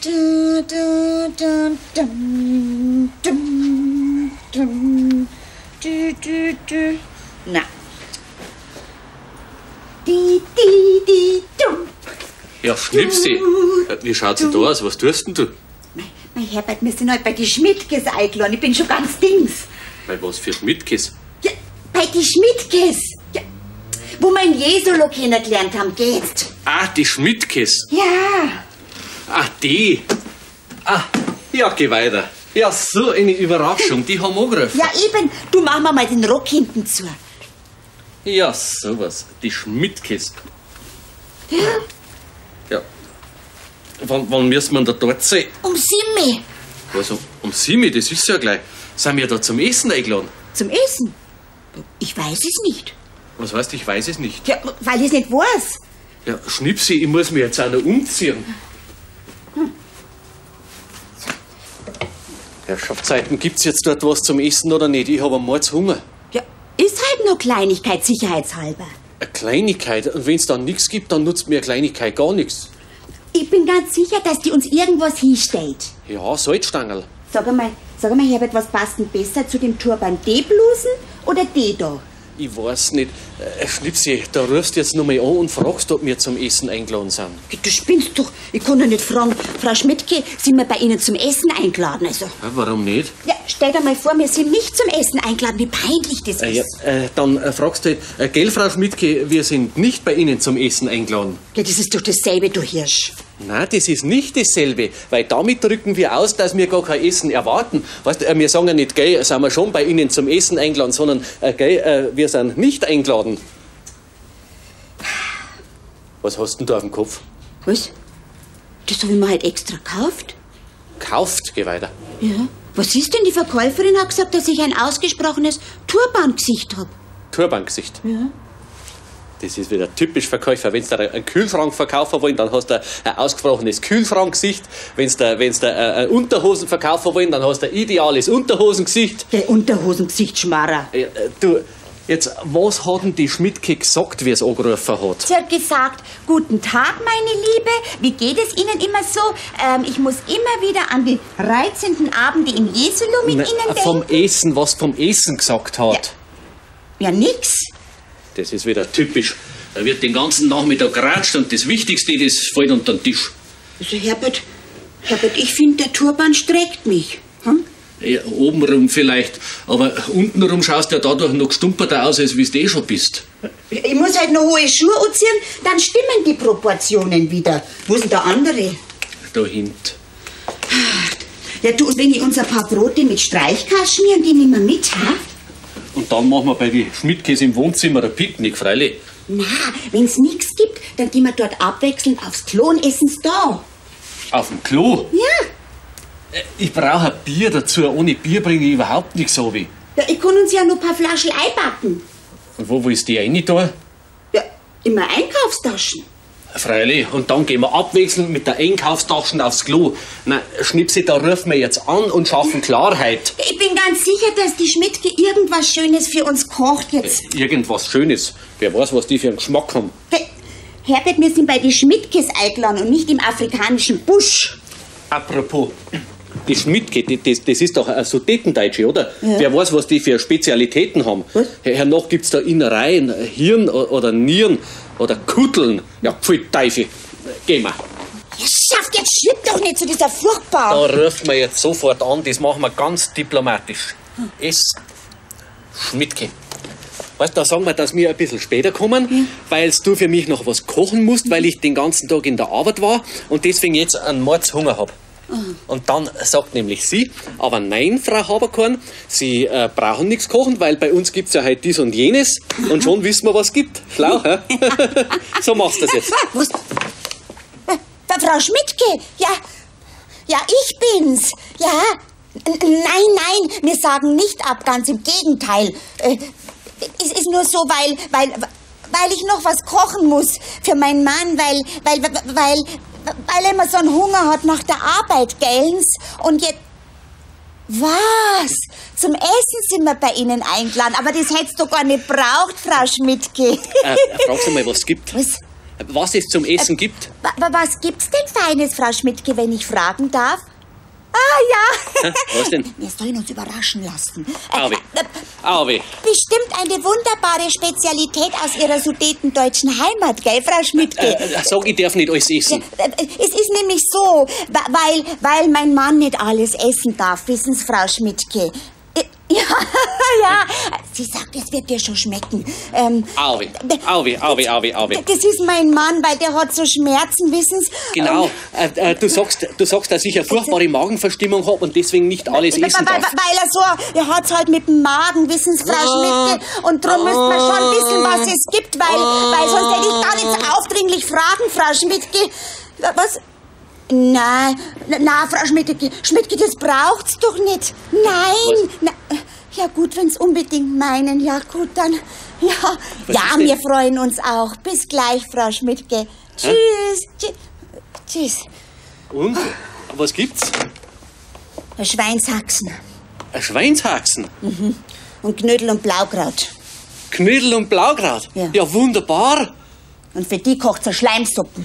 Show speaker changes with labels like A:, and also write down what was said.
A: Du, du, du, dum, dum, dum, du, du, du. Na. Di, di, di, dum.
B: Ja, Schnipsi, wie schaut's denn da aus? Was tust denn du?
A: Mein Herbert, wir sind heute bei die Schmidtkes eingeladen. Ich bin schon ganz Dings.
B: Bei was für Schmidtkes?
A: Ja, bei die Schmidtkes. Ja, wo wir in Jesolo kennengelernt haben, geht's.
B: Ah, die Schmidtkes.
A: Ja.
B: Ah, die. Ah, ja, geh weiter. Ja, so eine Überraschung, die haben angerufen.
A: Ja, eben. Du, mach mir mal den Rock hinten zu.
B: Ja, sowas. Die Schmidtkes.
A: Ja.
B: Ja. Wann müssen wir denn da dort sein?
A: Um 7.
B: Was, um 7? Das ist ja gleich. Sind wir da zum Essen eingeladen?
A: Zum Essen? Ich weiß es nicht.
B: Was heißt, ich weiß es nicht?
A: Ja, weil ich es nicht weiß.
B: Ja, Schnipsi, ich muss mich jetzt auch noch umziehen.
A: Hm.
B: Herrschaftszeiten, gibt's jetzt dort was zum Essen oder nicht? Ich habe einen Mordshunger.
A: Ja, ist halt nur Kleinigkeit, sicherheitshalber.
B: Eine Kleinigkeit? Und wenn's dann nichts gibt, dann nutzt mir eine Kleinigkeit gar nichts.
A: Ich bin ganz sicher, dass die uns irgendwas hinstellt.
B: Ja, Salzstangerl.
A: Sag einmal, Herbert, was passt denn besser zu dem Turban? D-Blusen oder D da?
B: Ich weiß nicht. Schnipsi, da rufst du jetzt noch mal an und fragst, ob wir zum Essen eingeladen sind.
A: Du spinnst doch. Ich kann doch nicht fragen. Frau Schmidtke, sind wir bei Ihnen zum Essen eingeladen? Also.
B: Ja, warum nicht?
A: Ja, stell dir mal vor, wir sind nicht zum Essen eingeladen. Wie peinlich das ist.
B: Ja, dann fragst du halt, gell, Frau Schmidtke, wir sind nicht bei Ihnen zum Essen eingeladen.
A: Ja, das ist doch dasselbe, du Hirsch.
B: Nein, das ist nicht dasselbe, weil damit drücken wir aus, dass wir gar kein Essen erwarten. Weißt du, wir sagen ja nicht, gell, sind wir schon bei Ihnen zum Essen eingeladen, sondern, gell, wir sind nicht eingeladen. Was hast denn du auf dem Kopf?
A: Was? Das habe ich mir halt extra gekauft.
B: Kauft? Geh weiter.
A: Ja. Was ist denn? Die Verkäuferin hat gesagt, dass ich ein ausgesprochenes Turbangesicht habe.
B: Turbangesicht?
A: Ja.
B: Das ist wieder typisch Verkäufer. Wenn sie da einen Kühlschrank verkaufen wollen, dann hast du ein ausgesprochenes Kühlschrankgesicht. Wenn sie da einen Unterhosen verkaufen wollen, dann hast du ein ideales Unterhosengesicht.
A: Der Unterhosengesicht, Schmarrer.
B: Ja, du, jetzt, was hat denn die Schmidtke gesagt, wie es angerufen hat?
A: Sie hat gesagt, guten Tag, meine Liebe, wie geht es Ihnen immer so? Ich muss immer wieder an die reizenden Abende in Jesolo mit Ihnen denken.
B: Vom Essen, was vom Essen gesagt hat.
A: Ja, ja nix.
B: Das ist wieder typisch. Da wird den ganzen Nachmittag geratscht und das Wichtigste, das fällt unter den Tisch.
A: Also Herbert, ich finde, der Turban streckt mich. Hm?
B: Ja, obenrum vielleicht, aber untenrum schaust du ja dadurch noch gestumperter aus, als wie du eh schon bist.
A: Ich muss halt noch hohe Schuhe anziehen, dann stimmen die Proportionen wieder. Wo sind da andere?
B: Da hinten.
A: Ja, du, wenn ich uns ein paar Brote mit Streichkäse schmieren, die nehmen wir mit, ha?
B: Und dann machen wir bei den Schmidtkes im Wohnzimmer ein Picknick, freilich.
A: Na, wenn's nichts gibt, dann gehen wir dort abwechselnd aufs Klo und essen's da.
B: Auf dem Klo?
A: Ja.
B: Ich brauche ein Bier dazu. Ohne Bier bringe ich überhaupt nichts runter.
A: Ja, ich kann uns ja noch ein paar Flaschen einpacken.
B: Und wo willst du die rein tun?
A: Ja, in meine Einkaufstaschen.
B: Freilich, und dann gehen wir abwechselnd mit der Einkaufstaschen aufs Klo. Na, Schnipsi, da rufen wir jetzt an und schaffen Klarheit.
A: Ich bin ganz sicher, dass die Schmidtke irgendwas Schönes für uns kocht jetzt.
B: Irgendwas Schönes? Wer weiß, was die für einen Geschmack haben.
A: Herbert, wir sind bei den Schmidtkes eingeladen und nicht im afrikanischen Busch.
B: Apropos, die Schmidtke, das ist doch eine Sudetendeutsche, oder?
A: Ja.
B: Wer weiß, was die für Spezialitäten haben.
A: Was?
B: Hernach gibt's da Innereien, Hirn oder Nieren oder Kutteln. Ja, pfui Teufel. Gehen wir.
A: Ja, schafft, jetzt schnipp doch nicht zu dieser furchtbar.
B: Da rufen wir jetzt sofort an, das machen wir ganz diplomatisch. S. Schmidtke. Weißt du, da sagen wir, dass wir ein bisschen später kommen,
A: ja,
B: weil du für mich noch was kochen musst, weil ich den ganzen Tag in der Arbeit war und deswegen jetzt einen Mordshunger hab. Und dann sagt nämlich sie, aber nein, Frau Haberkorn, Sie brauchen nichts kochen, weil bei uns gibt's ja halt dies und jenes und schon wissen wir, was es gibt. Schlau, hä? So machst du das jetzt.
A: Was? Frau Schmidtke, ja, ja, ich bin's, ja. Nein, nein, wir sagen nicht ab, ganz im Gegenteil. Es ist nur so, weil ich noch was kochen muss für meinen Mann, weil er immer so einen Hunger hat nach der Arbeit, gellens? Und jetzt... Was? Zum Essen sind wir bei Ihnen eingeladen, aber das hättest du gar nicht braucht, Frau Schmidtke.
B: Frag sie mal, was es gibt.
A: Was?
B: was es zum Essen gibt.
A: Was gibt's denn Feines, Frau Schmidtke, wenn ich fragen darf? Ah, ja.
B: Hä? Was denn?
A: Wir sollen uns überraschen lassen.
B: Auwe. Auwe.
A: Bestimmt eine wunderbare Spezialität aus Ihrer sudetendeutschen Heimat, gell, Frau Schmidtke?
B: Sag, ich darf nicht alles essen.
A: Es ist nämlich so, weil mein Mann nicht alles essen darf, wissen Sie, Frau Schmidtke. Ja, ja. Sie sagt, es wird dir schon schmecken.
B: Auwe, auwe, auwe, auwe, auwe.
A: Das ist mein Mann, weil der hat so Schmerzen, wissen Sie.
B: Genau. Du sagst, dass ich eine furchtbare Magenverstimmung hab und deswegen nicht alles essen darf.
A: Weil er so, er hat's halt mit dem Magen, wissen Sie, Frau Schmidtke. Und drum müsste man schon wissen, was es gibt, weil sonst hätte ich gar nicht aufdringlich fragen, Frau Schmidtke. Was? Nein, na, Frau Schmidtke, Schmidtke, das braucht's doch nicht. Nein, na, ja gut, wenn's unbedingt meinen, ja gut, dann, ja,
B: Was
A: ja,
B: ist denn?
A: wir freuen uns auch. Bis gleich, Frau Schmidtke.
B: Hä?
A: Tschüss, tschüss.
B: Und, was gibt's?
A: Ein Schweinshaxen.
B: Ein Schweinshaxen?
A: Mhm. Und Knödel und Blaukraut.
B: Knödel und Blaukraut?
A: Ja.
B: Ja, wunderbar.
A: Und für die kocht's eine Schleimsuppen.